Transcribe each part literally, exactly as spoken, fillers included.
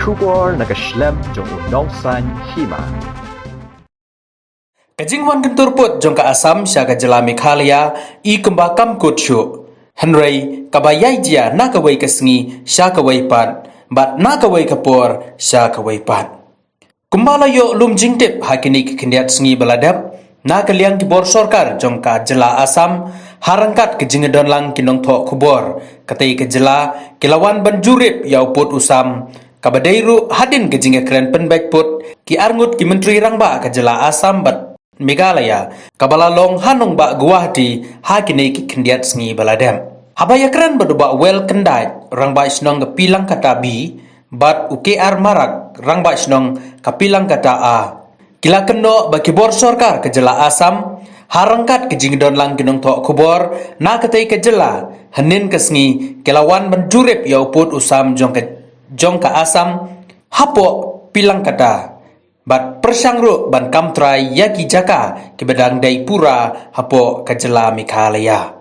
Khubor na ka shlem jong u nongsan hima. Ka jingwan kyntur put jong ka Assam sha ka jylla Meghalaya i kumba kam kut shuh. Hynrei kaba ïai jia na kawei ka sngi sha kawei pat, bad na kawei ka por sha kawei pat. Kumba la ïoh lum jingtip ha kine ki khyndiat sngi ba la dep, na ka liang ki bor sorkar jong ka jylla Assam, ha ryngkat ka jingdon lang ki nongthoh khubor, katei ka jylla ki la wan ban jurip ïa u pud u sam, kaba dei ruh hadien ka jingïakren pynbeit put ki arngut ki myntri rangbah ka jylla Assam bad Meghalaya, kaba la long ha nongbah Guwahati ha kine ki khyndiat sngi ba la dep. Haba ïakren bad u Bah Well Kyndait, rangbah shnong ka Pilangkata B, bad u K R Marak, rangbah shnong ka Pilangkata A, ki la kynnoh ba ki bor sorkar ka jylla Assam, ha ryngkat ka jingdon lang ki nongthoh khubor na katei ka jylla, hynnin ka sngi ki la wan ban jurip ïa u pud u sam jong ka, jong ka Assam hapoh Pilangkata, bad pyrshang ruh ban kam trai ïa ki jaka kiba dang dei pura hapoh ka jylla Meghalaya.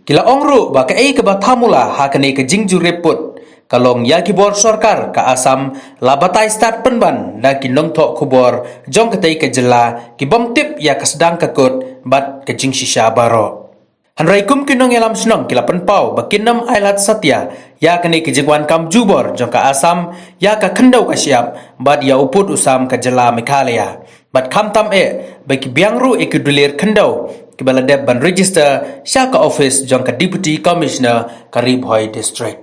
Ki la ong ruh ba kaei kaba thamula ha kane ka jingjurip put ka long ïa ki bor sorkar ka Assam la batai stad pynban da ki nongthoh khubor jong katei ka jylla ki bym tip ïa ka sdang ka kut bad ka jingshisha baroh. Hynrei kum ki nongïalam shnong ki la pynpaw ba kin ym ailad satia ïa kane ka jingwan kam jubor jong ka Assam ïa ka khyndew ka shyiap bad ïa u pud u sam ka jylla Meghalaya. Bad khamtam eh ba ki biang ruh ïa ki dulir khyndew kiba la dep ban register sha ka office jong ka Deputy Commissioner ka Ri Bhoi District.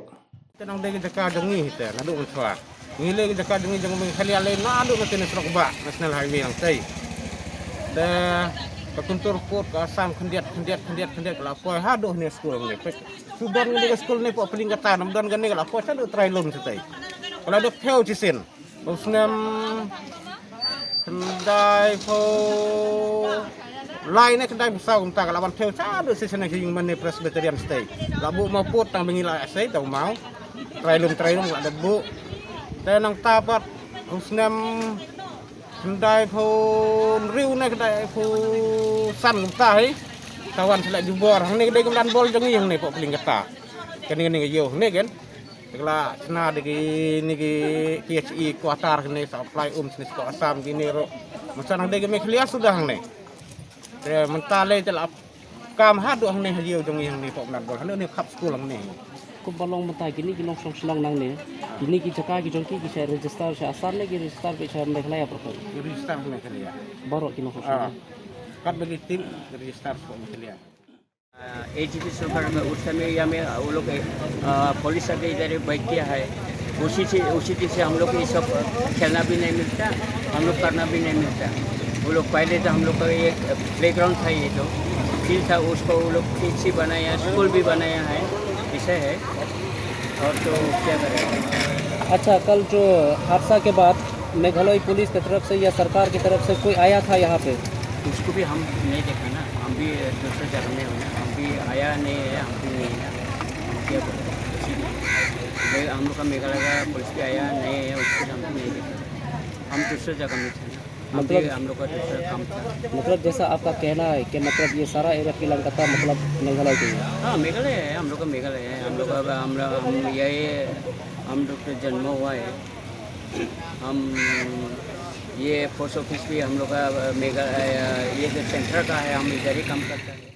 Te nang dei ka jaka jong ngi te, naduh mynshuwa. Ngi leh ka jaka jong ngi jong ngi khali leh naduh na tene surok ba National Highway nang tei. Te ka kyntur put ka Assam khyndiat, khyndiat, khyndiat, khyndiat ka la poi haduh ne skul ne. Pek. Suban ngi ka skul ne pok Pilangkata, nam don kane ka la poi haduh Trai Lum tei. Ka la dep thew shisien. U snem khyndai phew lai ne khyndai phew saw kumta ka la wan thew shaduh shisien ha ka ïing mane Presbyterian tei. La buh mawpud tang ba ngi la ïa sei tang maw. Trai Lum, Trai Lum la dep buh. Te nangta pat u snem khyndai phew hynriew ne khyndai phew san kumta hi. Ka wan sha la jubor hangne ka dei ka mlan bol jong ngi hangne pok Pilangkata. Kane kane ka ïew hangne ken. Te ka la shna da kine ki P H E quarter kine, supply um shane sha Assam kine ruh. Mynta nang dei ka Meghalaya suda hangne. Te mynta lei te la kam haduh hangne ha ïew jong ngi hangne pok mlan bol. Hangne ne khap skul hangne. Kumba long mynta kine ki nongshong shnong nangne. Kine ki jaka ki jong ki ki sa register sha Assam ne ki register beit sha Meghalaya proper. Ki register Meghalaya. Baroh ki nongshong shnong. Kat ba ki tim ki register sha Meghalaya. एजीपी सरकार में उस समय यहाँ में वो लोग पुलिस आके इधर बैठ किया है। उसी से उसी दिन से हम लोग को ये सब खेलना भी नहीं मिलता, हम लोग करना भी नहीं मिलता। वो लोग पहले तो हम लोग का ये प्लेग्राउंड था, ये तो फील्ड था, उसको वो लोग फिर से बनाया, स्कूल भी बनाया है, ऐसा है। और तो क्या करें। अच्छा, कल जो हादसा के बाद मेघालय पुलिस की तरफ से या सरकार की तरफ से कोई आया था यहाँ पे? उसको भी हम नहीं देखा ना, हम भी दूसरे जगह में हो ना, हम भी आया नहीं है, हम भी नहीं है ना, हम क्या बोलें? इसीलिए हम लोग का मेघालय का पुलिस भी आया नहीं है, उसको हम भी नहीं देखा। हम दूसरे जगह में थे ना, हम भी, मतलब हम लोग का दूसरा काम था। मतलब जैसा आपका कहना है कि मतलब ये सारा एरिया पिलंगकता मतलब मेघालय के ही है? हाँ, मेघालय है, हम लोग का मेघालय है, हम लोग का, हम लोग, हम यही, हम लोग तो जन्म हुआ है। हम ये पोस्ट ऑफिस भी हम लोग का मेघा ये जो सेंटर का है, हम इधर ही काम करता है।